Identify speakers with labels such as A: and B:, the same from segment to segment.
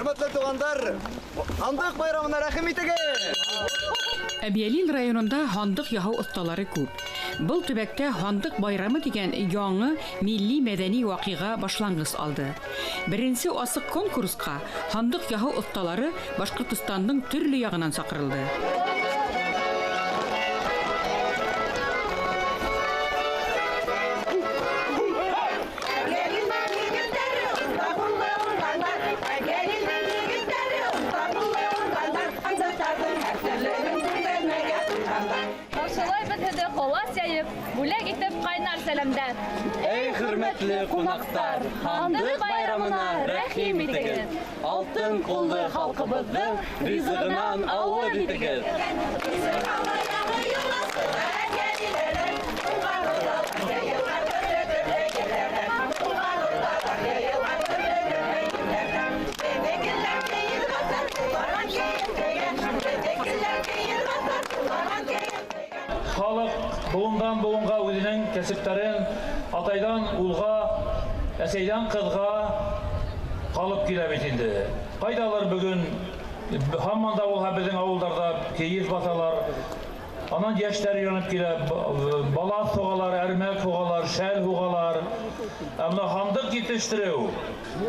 A: Хөрмәтле туғандар, һандыҡ байрамына рәхим итегеҙ!
B: Әбйәлил районында һандыҡ яһау оҫталары күп. Был төбәктә һандыҡ байрамы тигән яңы милли мәҙәни ваҡиға башланғыс алды. Беренсе асыҡ конкурсҡа һандыҡ яһау оҫталары Башҡортостандың төрлө яғынан саҡырылды.
C: Ҡаршылайбыҙ һеҙҙе ҡолас йәйеп, бүләк итеп ҡайнар сәләмдәр.
D: Эй, хөрмәтле ҡунаҡтар, һандыҡ байрамына рәхим итегеҙ. Алтын ҡуллы халҡыбыҙҙың ризығынан ауыҙ итегеҙ.
E: Халыҡ быуындан быуынға үҙенең кәсептәрен атайҙан улға, әсәйҙән ҡыҙға ҡалып килә бит инде. Ҡайҙалыр бөгөн һаман да булһа беҙҙең ауылдарҙа кейеҙ баҫалар, анан йәштәр янып килә, балаҫ һуғалар, әрмәк һуғалар, шәл һуғалар. Ә бына һандыҡ етештереү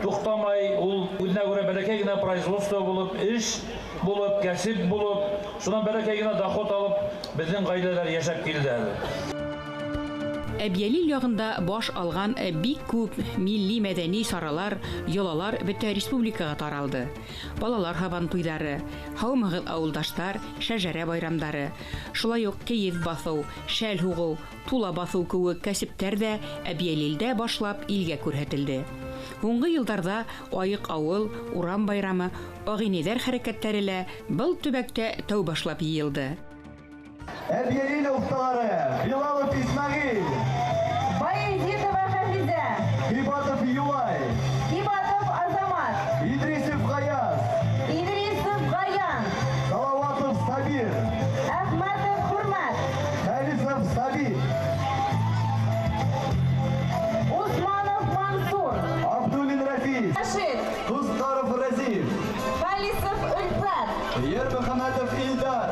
E: туҡтамай, ул үҙенә күрә бәләкәй генә производство булып, эш булып, кәсеп булып, шунан бәләкәй генә доход алып, беҙҙең ғаиләләр йәшәп килделәр.
B: Әбйәлил яғында баш алған бик күп милли мәҙәни саралар, йолалар бөтә республикаға таралды. Балалар һабантуйҙары, һаумығыҙ ауылдаштар, шәжәрә байрамдары, шулай уҡ кейеҙ баҫыу, шәл һуғыу, тула баҫыу кеүек кәсептәр ҙә Әбйәлилдә башлап илгә күрһәтелде. Һуңғы йылдарҙа Айыҡ ауыл, урам байрамы, ағинәйҙәр хәрәкәттәре лә был төбәктә тәү башлап йыйылды.
A: Әбйәлил оҫталары Билалов Исмәғил,
F: Баязитова Хәфизә,
A: Ибатов Юлай,
F: Ибатов Азамат,
A: Идрисов Ғаяз,
F: Идрисов Ғаян,
A: Салаватов Сабир,
F: Әхмәтов Хөрмәт,
A: Хәлисов Сабит,
F: Усманов Мансур,
A: Абдуллин Рафис,
F: Рашид,
A: Ҡусҡаров Разиф,
F: Халисов Өлфәт,
A: Ермөхәмәтов Илдар,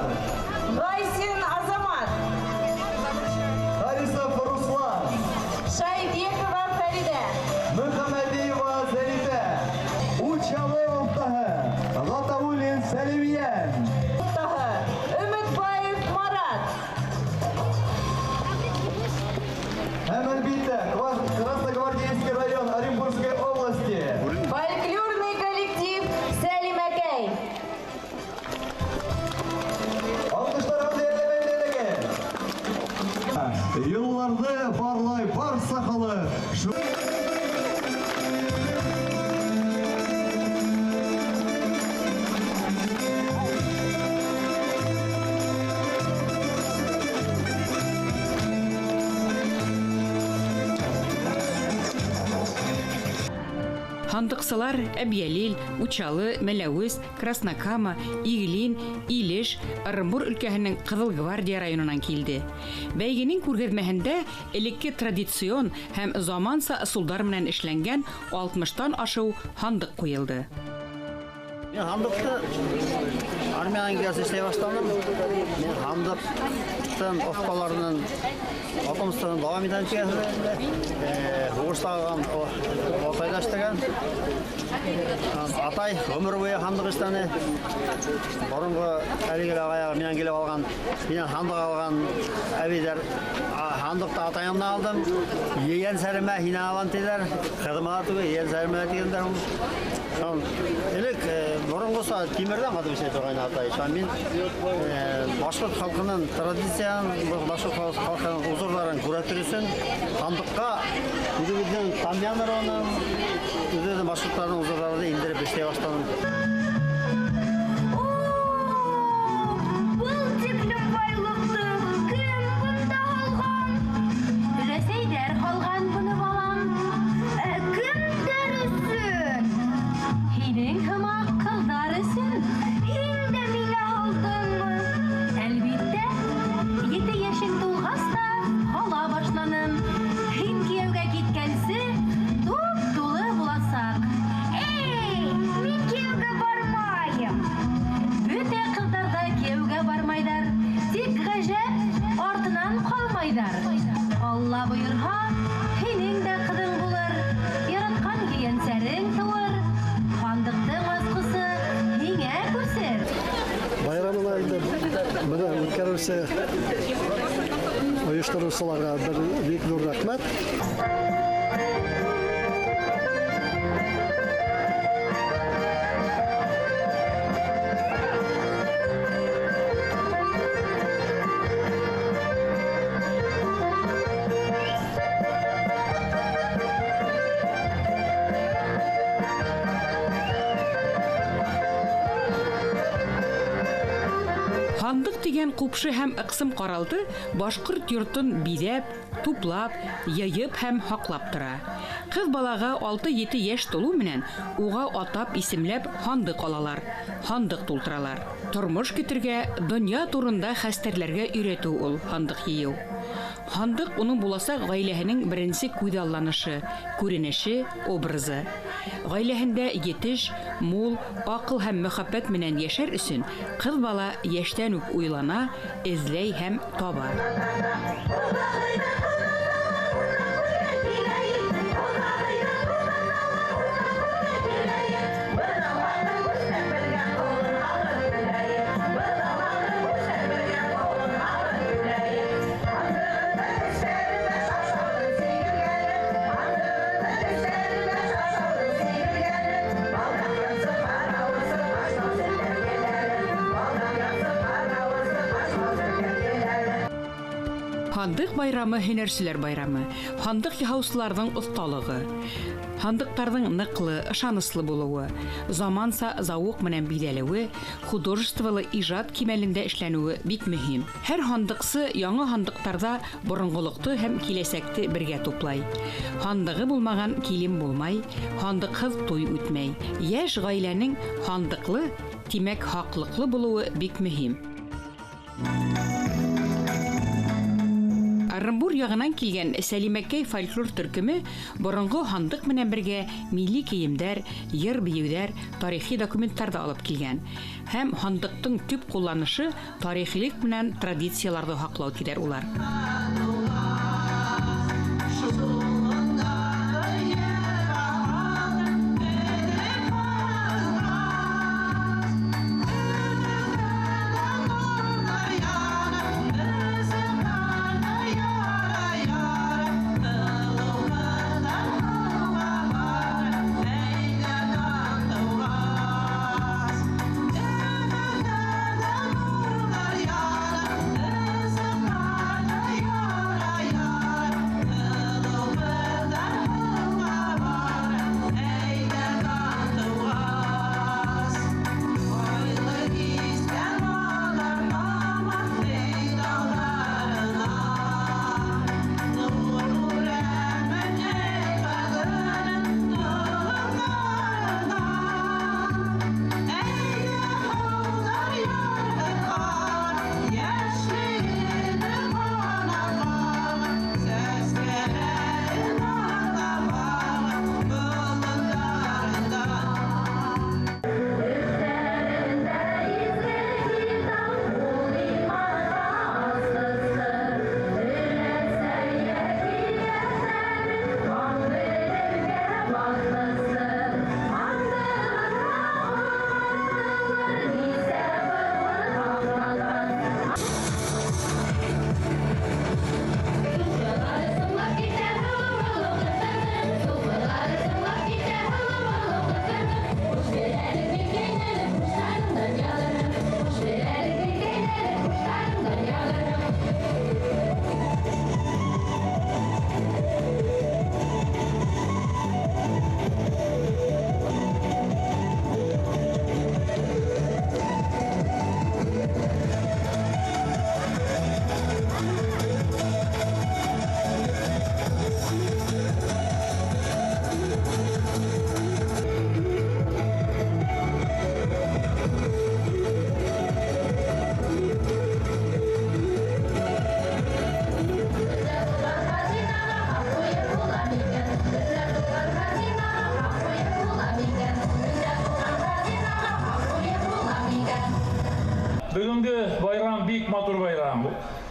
F: Ғайсин Азамат,
A: Харисов Руслан,
F: Шайбекова Фәридә,
A: Мөхәмәдиева Зәлифә, Учалы оҫтаһы Ғатауллин Сәлимйән,
F: оҫтаһы Өмөтбаев Марат,
A: һәм әлбиттә Красногвардейский район Оренбургской области.
F: Фольклорный коллектив Сәлимәкәй.
A: Алҡыштарығыҙҙы йәлләмәй. Йылларҙы барлай барса халыҡ.
B: Һандыҡсылар Әбйәлил, Учалы, Мәләүез, Краснокама, Иглин, Илеш, Ырымбур өлкәһенең Ҡыҙыл Гвардия районынан килде. Бәйгенең күргәҙмәһендә элекке традицион һәм заманса ысулдар менән эшләнгән алтмыштан ашыу һандыҡ ҡуйылды.
G: Мин һандыҡты армиянан килгәс эшләй башланым. Мин һандыҡтың оҫталарының потомствоны дауам итәм тигән һуғыштағы атай ҙа эшләгән. Атай ғүмер буйы һандыҡ эшләне. Боронғо әлеге лә аяғы минән килеп алған, минән һандыҡ алған әбейҙәр, һандыҡты атайымдан алдым. Ейәнсәремә һинән алам тиҙәр. Ҡыҙыма ла түгел, ейәнсәремә лә тигәндәр. Элек боронғоса тимерҙән ҡатып эшләй торғайны атай. Шунан мин башҡорт халҡының традицияһын, башҡорт халҡының узорҙарын күрһәтер өсөн һандыҡҡа үҙебеҙҙең Тамъян районын, үҙебеҙҙең башҡорттарҙың узорҙарын индереп эшләй башланым.
H: Был тиклем байлыҡты кем бында һалған? Рәсәйҙәр һалған быны, балам. Ә кемдәр өсөн? Һинең һымаҡ ҡыҙҙар өсөн. Һин дә миңә һалдыңмы? Әлбиттә, 7 йәшең тулғас та һала башланым. Һин кейәүгә киткәнсе туп-тулы буласаҡ. Эй, мин кейәүгә
I: Быны үткәреүсе ойоштороусыларға бер бик ҙур рәхмәт.
B: Һандыҡ тигән ҡупшы һәм ыҡсым ҡаралты башҡорт йортон биҙәп, туплап, йыйып һәм һаҡлап тора. Ҡыҙ балаға 6-7 йәш тулыу менән уға атап исемләп һандыҡ алалар, һандыҡ тултыралар. Тормош көтөргә, донъя турында хәстәрләргә өйрәтеү ул һандыҡ йыйыу. Һандыҡ уның буласаҡ ғаиләһенең беренсе күҙалланышы, күренеше, образы. Ғаиләһендә етеш, мул, аҡыл һәм мөхәббәт менән йәшәр өсөн ҡыҙ бала йәштән үк уйлана, эҙләй һәм таба. Һандыҡ байрамы һөнәрселәр байрамы, һандыҡ яһаусыларҙың оҫталығы, һандыҡтарҙың ныҡлы, ышаныслы булыуы, заманса зауыҡ менән биҙәлеүе, художестволы ижад кимәлендә эшләнеүе бик мөһим. Һәр һандыҡсы яңы һандыҡтарҙа боронғолоҡто һәм киләсәкте бергә туплай. Һандығы булмаған килем булмай, һандыҡһыҙ туй үтмәй. Йәш ғаиләнең һандыҡлы, тимәк һаҡлыҡлы булыуы бик мөһим. Ырымбур яғынан килгән Сәлимәкәй фольклор төркөмө боронғо һандыҡ менән бергә милли кейемдәр, йыр-бейеүҙәр, тарихи документтар ҙа алып килгән. Һәм һандыҡтың төп ҡулланышы тарихилыҡ менән традицияларҙы һаҡлау тиҙәр улар.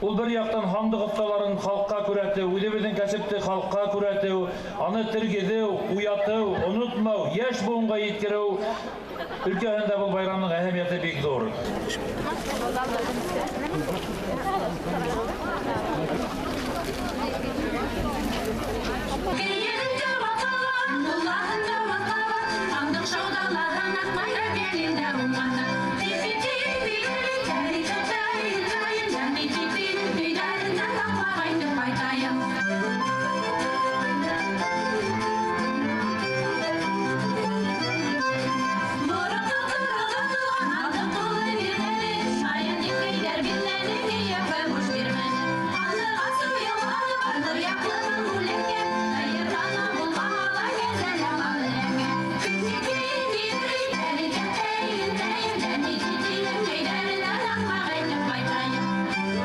E: Ул бер яҡтан һандыҡ оҫталарын халыҡҡа күрәтеү, үҙебеҙҙең кәсепте халыҡҡа күрәтеү, аны тергеҙеү, уятыу, онотмау, йәш быуынға еткереү өлкәһендә был байрамның әһәмиәте бик ҙур.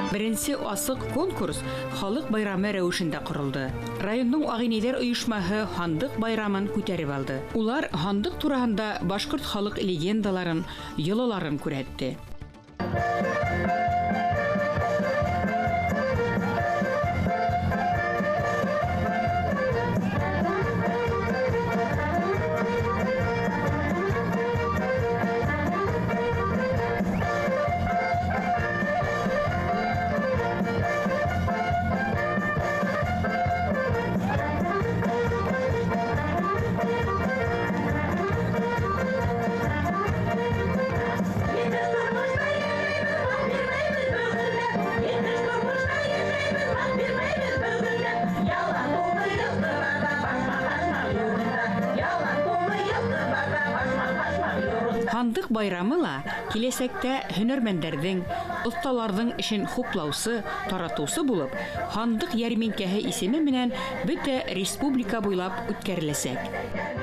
B: Беренсе асыҡ конкурс халыҡ байрамы рәүешендә ҡоролдо. Райондың ағинәйҙәр ойошмаһы һандыҡ байрамын күтәреп алды. Улар һандыҡ тураһында башҡорт халыҡ легендаларын, йолаларын күрһәтте. Һандыҡ байрамы ла киләсәктә һөнәрмәндәрҙең, оҫталарҙың эшен хуплаусы, таратыусы булып, һандыҡ йәрминкәһе исеме менән бөтә республика буйлап үткәреләсәк.